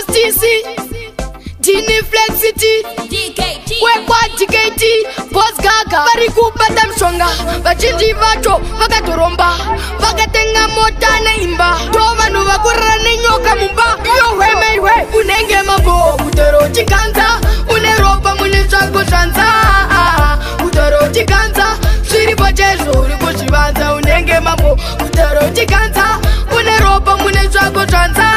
Boss TC, Dini Flexity, wekwa DKT, Boss Gaga. Vari kubata mushonga, vazhinji vacho vakatoromba, vakatenga mota neimba, ndo vanhu vakurara nenyoka mumba. Yohwemehwe unenge mambo, kutoro chiganza, une ropa mune zvako zvanza, kutoro chiganza, zviripo chaizvo uri kuzvivanza, unenge mambo, kutoro chiganza, une ropa mune zvako zvanza,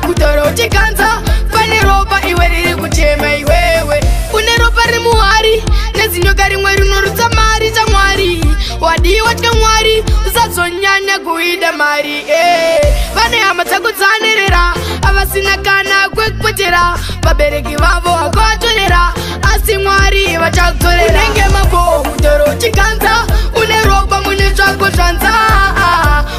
kutoro chiganza, pane ropa iwe riri kuchema iwewe, une ropa remuhari nezinyoka rimwe rinorutsa mari chamwari, wadiwa tyamwari usazonyanya kuida mari eh. Vane hama dzako dzanerera avasina kana kwekupotera, vabereki vavo hakavatorera, asi Mwari vachakutorera. Unenge mambo, kutoro chiganza, une ropa mune zvako zvanza,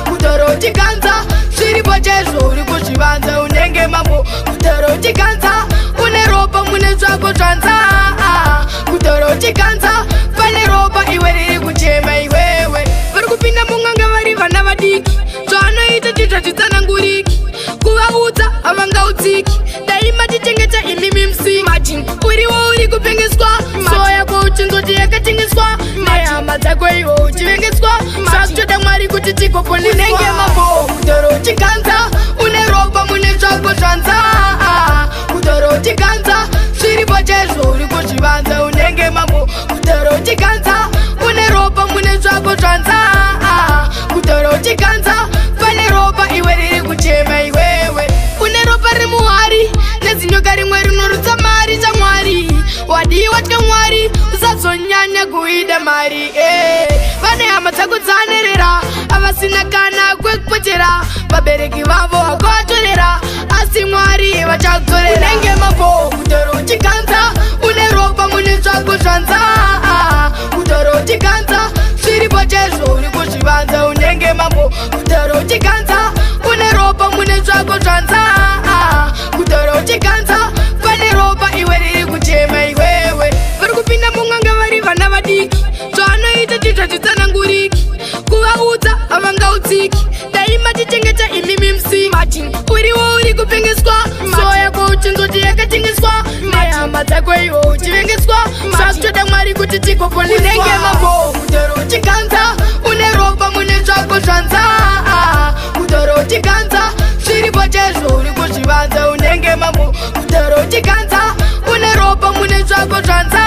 kutoro chiganza, zviripo chaizvo uri kuzvivanza, unenge mambo, kutoro chiganza, une ropa mune zvako zvanza, kutoro chiganza, pane ropa iwe riri kuchema iwewe. Vari kupinda mun'anga vari vana vadiki, zvaanoita chizva zvitsananguriki, kuvaudza havangaudziki, dai matichengeta imimi musiki, uriwo uri kupengeswa, so yako uchinzoti yakatengeswa nehama dzako iwo uchivengeswa, zvakutoda Mwari kuti tigoponeswa. Unenge mambo, kutoro chiganza, une ropa mune zvako zvanza, kutoro chiganza, zviripo chaizvo uri kuzvivanza, unenge mambo, kutoro chiganza, une ropa mune zvako zvanza, kutoro chiganza, pane ropa iwe riri kuchema iwewe, une ropa remuhari nezinyoka rimwe rinorutsa mari chamwari, wadiwa tyamwari usazonyanya kuida mari eh. Vane hama dzako dzanerera avasina kana kwekupotera, vabereki vavo hakavatorera, asi Mwari vachakutorera. Unenge mambo, kutoro chiganza, une ropa mune zvako zvanza, kutoro chiganza, zviripo chaizvo uri kuzvivanza, unenge mambo, kutoro chiganza, une ropa mune zvako zvanza, kutoro chiganza, pane ropa iwe riri kuchema iwewe. Vari kupinda mun'anga vari vana vadiki, zvaanoita chizva zvitsananguriki, kuvaudza havangaudziki, dai matichengeta imimi musiki, uriwo uri kupengeswa, so yako uchinzoti yakatengeswa nehama dzako iwo uchivengeswa, zvakutoda Mwari kuti tigoponeswa. Unenge mambo, kutoro chiganza, une ropa mune zvako zvanza, kutoro chiganza, zviripo chaizvo uri kuzvivanza, unenge mambo, kutoro chiganza, une ropa mune zvako zvanza,